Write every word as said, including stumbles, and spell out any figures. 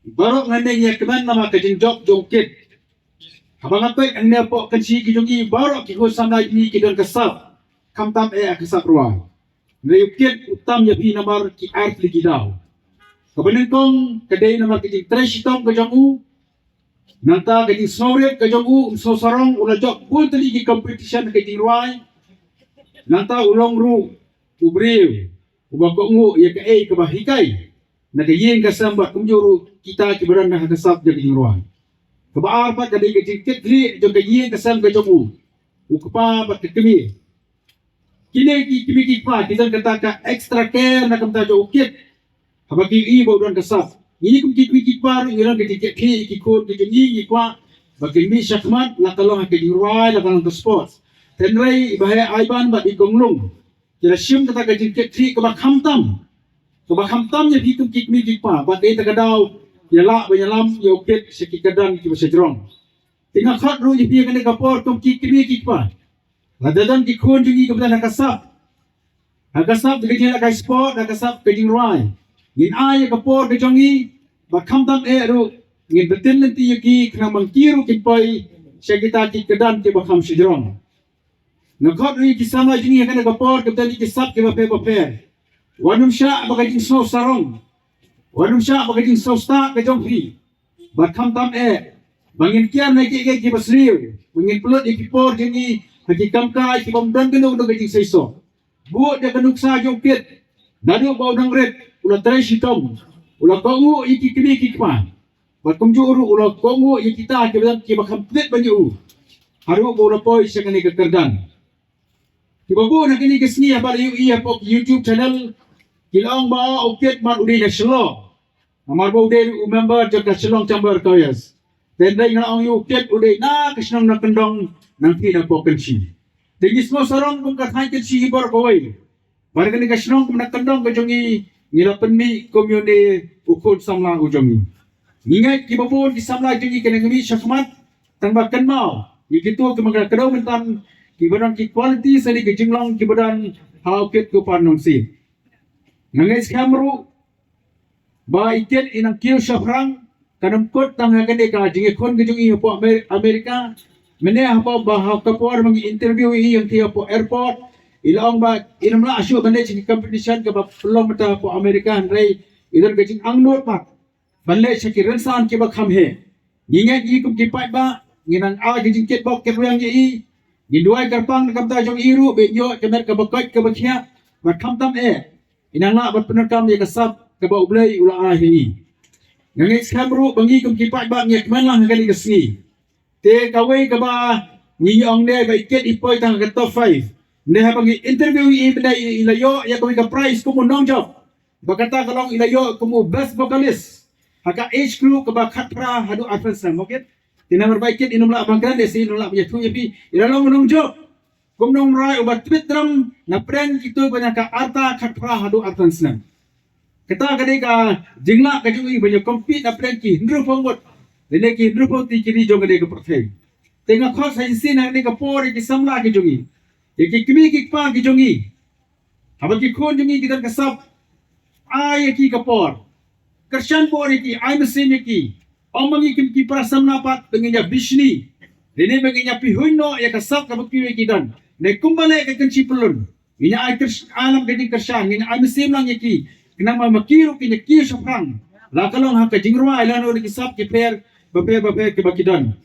Baroh ngan ïa kmen namar ka jingjop jong u Kit. Haba nga peit hangne hapoh kynshi ki jong ngi baroh ki khun samla jong ngi ki don ka sap. Khamtam eh ka sap rwai. Hynrei u Kit u tam ïa phi namar ki ar tylli ki daw. Kaba nyngkong ka dei namar ka jingtrei shitom ka jong u. Nangta ka jingsngewrit ka jong u, um sngewsarong, u la jop bun tylli ki competition ka jingrwai. Nangta u long ruh u briew uba kohnguh ïa kaei kaba hikai na ka ïing ka sem bad kumjuh ruh kita kiba don ha ka sap jong ka jingrwai. Kaba ar pat ka dei ka jingkitkhlieh jong ka ïing ka sem ka jong u, u kpa bad ka kmie. Kine ki kmie ki kpa ki don kata ka extra care na ka bynta jong u Kit. Haba ki ïohi ba u don ka sap, ngi kum ki kmie ki kpa ruh ngi don ka jingkitkhlieh ïa ki khun ki jong ngi, ngi kwah ba kin mih shakhmat la ka long ha ka jingrwai, la ka long ka sports. Hynrei i Bah Aiban bad i Kong Lung ki la shim kata ka jingkitkhlieh kaba khamtam, kaba khamtam ïa phi kum ki kmie ki kpa, bad dei ta ka daw ïalam ba ïalam ïa u Kit sha ki kyrdan kiba shajrong. Te nga khot ruh ïa phi ha kane ka por kum ki kmie ki kpa, lada don ki khun jong ngi kiba don ha ka sap, ha ka sap ka jingïalehkai sport, ha ka sap ka jingrwai, ngin ai ïa ka por ka jong ngi, bad khamtam eh ruh ngin btin lynti ïa ki khnang ba ki ruh kin poi sha kita ki kyrdan kiba kham shajrong. Nga khot ruh ïa ki samla jong ngi ha kane ka por kiba don ïa ki sap kiba pher bapher, wat nym shah ba ka jingsngewsarong, wat nym shah ba ka jingsngewstad ka jong phi. Bad khamtam eh ba ngin kiar na kiei kiei kiba sniew, ba ngin pynlut ïa ki por jong ngi ha ki kam kai kiba ym don kano kano ka jingseisoh. Bud ïa ka nuksa jong u Kit, naduh ba u nongrit u la trei shitom, u la kohnguh ïa ki kmie ki kpa, bad kumjuh ruh u la kohnguh ïa kita kiba don kiba kham tbit ban ïa u, haduh ba u la poi sha kane ka kyrdan. Kiba bun ha kine ki sngi haba la ïohi hapoh ki YouTube channel ki la ong ba u Kit mar u dei na Shillong. Namar ba u dei u member jong ka Shillong Chamber of Commerce. Te hynrei nga ong ïa u Kit u dei na ka shnong na kyndong, nangta na poh Kynshi. Te ngi sngewsarong kum ka thaiñ Kynshi hi baroh kawei. Ba ha kane ka shnong kum na kyndong ka jong ngi, ngi la pynmih kum ïa une u khun samla u jong ngi. Ngi ngeit kiba bun ki samla jong ngi kin nang mih shakhmat, tang ba kynmaw ïa kito kiba ka la kdew mynta, kiba don ki quality sani ka jinglong kiba don ha u Kit ko Parnongsit. Nga ngeit skhem ruh ba i Kit i nang kiew shaphrang, kan ym kut tang ha kane ka jingïakhun ka jong i hapoh Amer-, America. Mynne haba ba ha ka por ba ngi interview i ïa ngi hapoh airport, i la ong ba i nym lah shuh ban leit sha ki competition kaba pynlong mynta hapoh America, hynrei i don ka jingangnud pat ban leit sha ki rynsan kiba kham heh. Ngi ngeit ngi kum ki paidbah ngi nang ai ka jingkitbok kitrwiang ïa i. Ngi duwai kyrpang na ka bynta jong i ruh ba in ïoh ka met kaba koit kaba khiah, bad khamtam eh i nang lah ban pyndonkam ïa ka sap kaba U Blei u la ai ha i. Nga ngeit skhem ruh ba ngi kum ki paidbah ngi ïa kmen lang ha kane ka sngi. Te kawei kaba ngi ïa ong ne ba i Kit i poi tang ha ka top five. Ne haba ngi interview i mynne i la ïoh ïa kawei ka prize kum u nongjop. Ba kata ka long i la ïoh kum u best vocalist ha ka age group kaba khatphra haduh arphew snem, okay? Te namar ba i Kit i nym lah ban kren, i nym lah ban ïathuh ïa phi, i la long u nongjop kum nongrai uba tbit drum na pdeng kito ba na ka arta khatphra haduh arphew snem. Kata ka dei ka jinglah ka jong i ban ïa compete na pdeng ki hynriewphew ngut lane ki hynriewphew tylli ki ri jong kane ka pyrthei. Te nga khot sa shisien ha kane ka por ïa ki samla ki jong i, ïa ki kmie ki kpa ki jong i, haba ki khun jong i ki don ka sap, ai ïa ki ka por, kyrshan bor ïa ki, ai mynsiem ïa ki. Ym ma ngi kum ki para samla pat ba ngin ïa bishni lane ba ngin ïa pihuiñ noh ïa ka sap kaba ki, ki don. Ne kumba leh ka Kynshi Pyllun, ngin ïa ai kyrs-, ai lang ka jingkyrshan, ngin ïa ai mynsiem lang ïa ki, khnang ba ma ki ruh kin ïa kiew shaphrang, la ka long ha ka jingrwai lane ki sap ki pher bapher bapher kiba ki don.